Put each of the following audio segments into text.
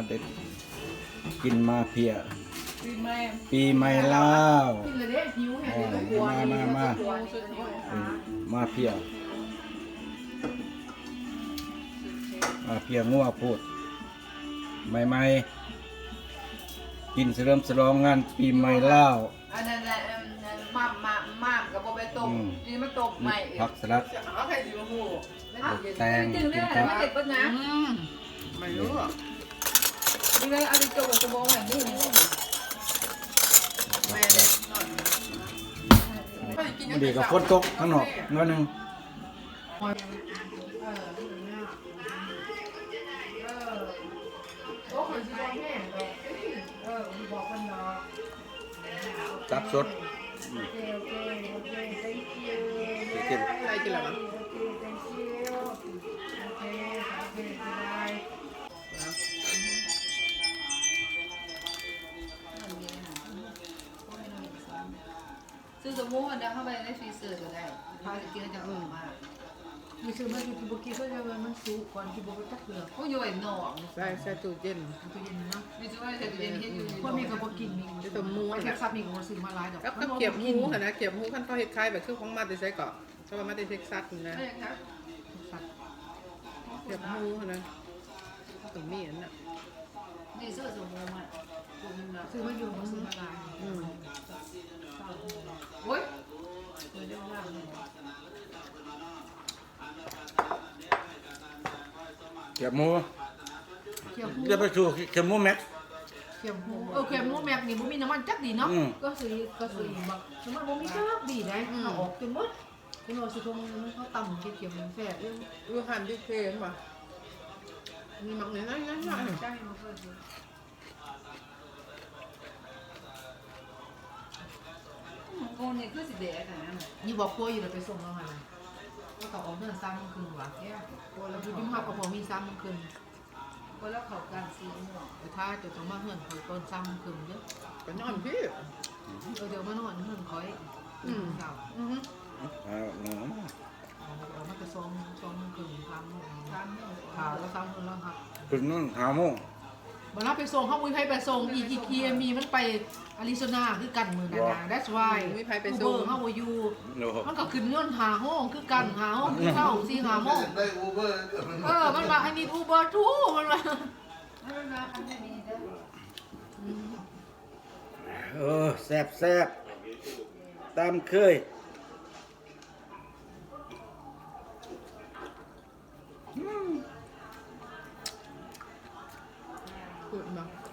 ເດັດ ກິນມາເພຍ ປີໃໝ່ ປີໃໝ່ລາວ ກິນແລ້ວເດ້ ຫິວແຮງເດ້ ມາ ມາ ມາ ເອີ ມາເພຍ ມາເພຍງົວໂພດ ໃໝ່ໆ ກິນສະເຫຼີມສະຫຼອງງານປີໃໝ່ລາວ. ອັນນັ້ນແຫຼະ ອືມ ໝ່ຳ ໝ່ຳ ໝ່ຳກໍບໍ່ໄປຕົ້ມ ອືມ ນີ້ມາຕົ້ມໃໝ່ອີກ ຜັກສະຫຼັດ ເອົາໃຜຊິມາຮູ້ ແຕງ ກິນແລ້ວ ກິນກັບ ມາເຮັດເບິດນະ ອືມ ໄມ່ຮູ້ ນີ້ແມ່ນເອົາໄປຕົ້ມໃສ່ໝໍ້ໄວ້ມື້ນີ້ ແມ່ນແຫຼະ ມື້ນີ້ກໍຝົນຕົກຂ້າງນອກໜ້ອຍໜຶ່ງ. ຕັບສົດ ອືມ ໄດ້ກິນແລ້ວຫວາ? ຊື້ສົມມຸດວ່າເຮົາໄວ້ໃນຟຣີເຊີກໍໄດ້ ຖ້າຊິກິນກໍຈະເອົາອອກມາ ມີຊື້ມາຢູ່ທີ່ບໍ່ກິນ ກໍຍັງວ່າມັນສຸກກ່ອນ ກິນບໍ່ໄດ້ຈັກເທື່ອ ໂອ້ຍ ຢູ່ໄວ້ນອກ ໃສ່ ໃສ່ຕູ້ເຢັນ ຕູ້ເຢັນເນາະ ມີຊື້ໄວ້ໃສ່ຕູ້ເຢັນ ເຮັດຢູ່ ພວກນີ້ກໍບໍ່ກິນນີ້ ແຕ່ຕົວໝູ ແຕ່ແຊບນີ້ກໍບໍ່ຊື້ມາຫຼາຍດອກ ກັບ ກັບກຽບໝູຫັ້ນນະ ກຽບໝູ ຄັນເຂົາເຮັດຂາຍແບບຄືຂອງມາແຕ່ໃສກໍ ເຂົາວ່າມາແຕ່ເທັກຊັສຫັ້ນນະ ເທັກຊັສ ກຽບໝູຫັ້ນນະ ກໍມີອັນນະ ນີ້ຊື້ສົມມຸດ ຊື້ມາຢູ່ ບໍ່ຊື້ມາຫຼາຍ ອືມ ໂອ້ຍ ແຄບໝູ ແຄບໝູ ຢ່າໄປສູ້ແຄບໝູແມັກ ແຄບໝູ ເອີ ແຄບໝູແມັກນີ້ບໍ່ມີນ້ຳມັນຈັກດີເນາະ ອືມ ກໍຊື້ ກໍຊື້ບັກ ນ້ຳມັນບໍ່ມີຈັກດີໃດ ອືມ ເອົາອອກຈົນໝົດ ເຫັນວ່າຊິໂທ ເຂົາຕຳເຮັດແຄບໝູແຊບຢູ່ ຢູ່ຮ້ານດິເຄເຫັນບໍ່ ມີໝາກນ້ອຍໆ ໃສ່ມາເພີ່ມ ອືມ ໂອ້ ນີ້ຄືຊິແດກຫັ້ນນະ ນີ້ບອກຄົວຢູ່ແລ້ວໄປສົ່ງເອົາຫັ້ນນະ ເຂົາກໍອອກເຮືອນສາມໂມງເຄິ່ງວ່າ ແລ້ວຢູ່ທີ່ເຮົາກໍພໍມີສາມໂມງເຄິ່ງ ເພາະລາວເຂົ້າການສີ່ໂມງ ແຕ່ຖ້າເຈົ້າຕ້ອງມາເຮືອນຂ້ອຍກ່ອນສາມໂມງເຄິ່ງເດີ້ ໄປນອນພີ້ ເອີ ເຈົ້າມານອນເຮືອນຂ້ອຍ ອືມ ເຊົ້າ ອືຮຶ ເອົາ ອອກມາແຕ່ສອງ ສອງໂມງເຄິ່ງ ສາມໂມງ ສາມໂມງ ຖ້າລາວສາມໂມງລາວຮັບ ຂຶ້ນນອນຫ້າໂມງ ບັດເຮົາໄປສົ່ງ ເຮົາບໍ່ມີໃຜໄປສົ່ງ ອີກ ອີກ ອີກ ມີມັນໄປອາຣິໂຊນາຄືກັນມື້ນັ້ນນະ that's why ບໍ່ມີໃຜໄປສົ່ງ ອູເບີເຮົາບໍ່ຢູ່ ໂອ້ ມັນກໍຂຶ້ນນອນຫ້າໂມງຄືກັນ ຫ້າໂມງຄືເຊົ້າ ສີ່ຫ້າໂມງ ໄດ້ອູເບີ ເອີ ມັນວ່າ I need Uber too ມັນວ່າ ເອີ ແຊບໆ ຕາມເຄີຍ.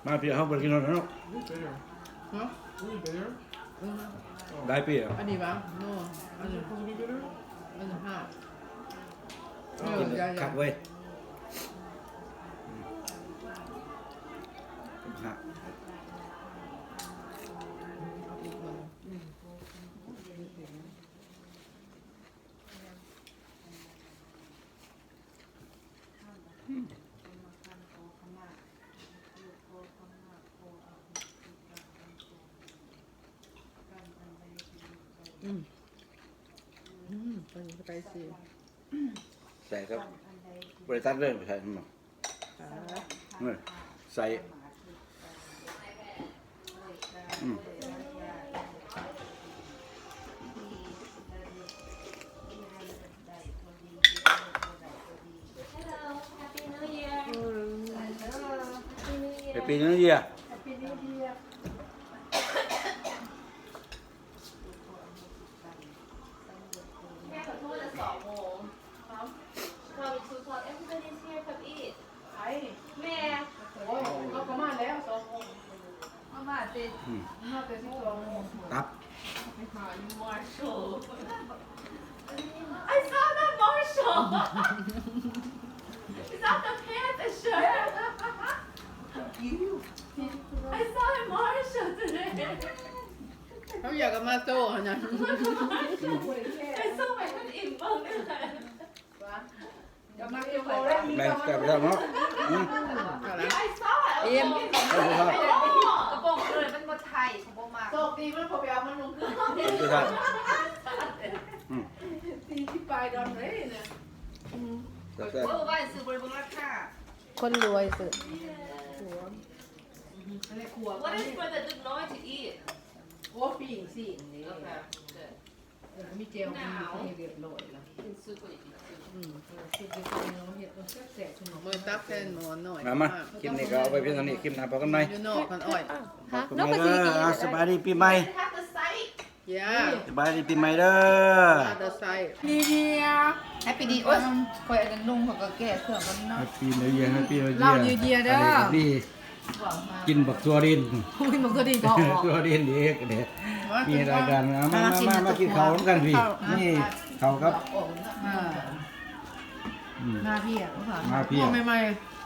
ມາພີ້ເຮົາບໍ່ໄດ້ກິນໂດນແລ້ວເນາະ ຮະ ອືມ ຫຼາຍປີແລ້ວ ອັນນີ້ຫວາ ໂນ ອັນນີ້ ອັນນີ້ຫາ ເອີ ກິນຄັກເວີຍ ຫາ ອືມ ອືມ ເປັນສະໄປຊີ ໃສ່ຄັບ ບໍ່ໄດ້ຕັດເລີຍ ໃສ່ ນີ້ ໃສ່ ອືມ Hello, Happy New Year. Hello, Happy New Year. Happy New Year. ແມ່ຂໍໂທດ ແຕ່ສອງໂມງ Come, come to talk. Everybody's here. Come eat. ໃຜ? ແມ່. ໂອ້ຍ ເຂົາກໍມາແລ້ວ ສອງໂມງ ມາ ມາແຕ່ ອືມ ມາແຕ່ສິບສອງໂມງ ຕັບ I saw that Marshall. Is that the Panther shirt? I saw a Marshall today. ເຂົາຢາກເອົາມາໂຊຫັ້ນນະ ໄປສົ່ງໃຫ້ຄົນອື່ນເບິ່ງເດີ້. ແມ່ນແຊບແທ້ເນາະ ອືມ I saw it. ເອີ ກະໂປງເລີຍ ມັນບໍ່ໄທ ເຂົາບໍ່ມັກ ໂຊກດີມັນບໍ່ໄປເອົາມານຸ່ງຄືເຮົາ ອືມ ສີ່ສິບປາຍດອນເລີຍນະ ອືມ ແຊບໆ ເອີ ໄວ້ຊື້ ບໍ່ໄດ້ເບິ່ງລາຄາ ຄົນລວຍຊື້. What is for the ເດັກນ້ອຍ to eat? ໂອ້ ປີ້ງຊີ້ນເດ້ Okay, good. ເອີ ມີແຈ່ວ ມີຫຍັງໃຫ້ຮຽບຮ້ອຍລະ ອືມ ຊຸດທີ່ເຮົາເຮັດມັນແຊບໆ ພີ່ນ້ອງ ມື້ຕັກແທນໝໍ້ນ້ອຍ ມາ ມາ ຄລິບນີ້ກໍເອົາໄວ້ພຽງເທົ່ານີ້ ຄລິບໜ້າພໍ້ກັນໃໝ່ ຢູ່ນອກກັນອ້ອຍ ຮະ ນ້ອງກໍຊິໄດ້ກິນ ສະບາຍດີປີໃໝ່ Yeah. ສະບາຍດີປີໃໝ່ເດີ Father's Day. New Year. Happy New Year. ໂອ້ຍ ຂ້ອຍອັນນັ້ນນຸ່ງ ຂ້ອຍກໍແກ້ເຄື່ອງກ່ອນເນາະ Happy New Year Happy New Year ລາວ New Year ເດີ ກິນບັກຖົ່ວດິນ ກິນບັກຖົ່ວດິນກໍອອກ ຖົ່ວດິນອີກເດ້ ມີລາຍການ ມາ ມາ ມາ ມາກິນເຂົ້ານຳກັນພີ່ ນີ້ເຂົ້າກັບ ເອີ ອືມ ມາເພຍ ມາເພຍ ໃໝ່ໆ